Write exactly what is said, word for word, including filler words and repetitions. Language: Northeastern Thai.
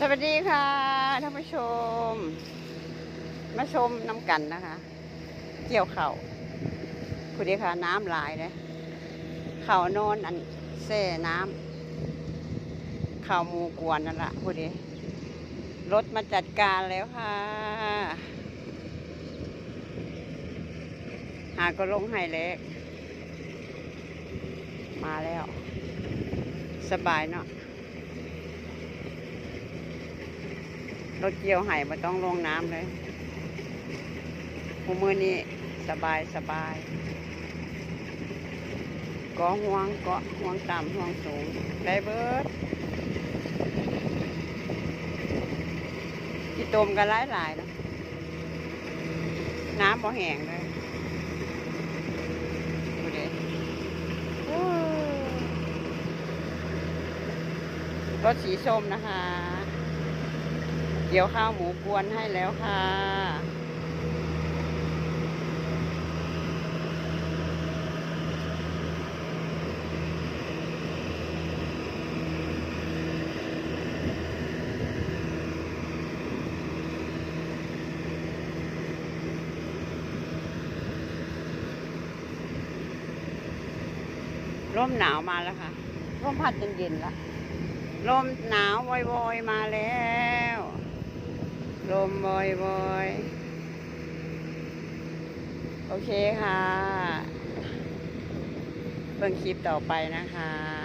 สวัสดีค่ะท่านผู้ชม มาชมนำกันนะคะ เกี่ยวข้าว ผู้เดียวค่ะ น้ำหลายเลย ข้าวนอนอันแช่น้ำ ข้าวหมูกวนนั่นละ ผู้เดียว รถมาจัดการแล้วค่ะ หาก็ลงให้แล้ว มาแล้ว สบายเนาะ รถเกี่ยวให้บ่ต้องลงน้ำเลย ผู้มื้อนี้สบายสบาย ก็ห่วง ก็ห่วงต่ำห่วงสูง ได้เบิด ขี้ตมกันหลายๆเนาะ น้ำบ่แห้งเลย ดูดิ โอ้ รถสีส้มนะคะ เกี่ยวข้าวหมูกวนให้แล้วค่ะ ร่มหนาวมาแล้วค่ะ ร่มพัดเย็นๆละ ร่มหนาววอยๆมาแล้ว ร่มวอยๆ โอเคค่ะ เบิ่งคลิปต่อไปนะคะ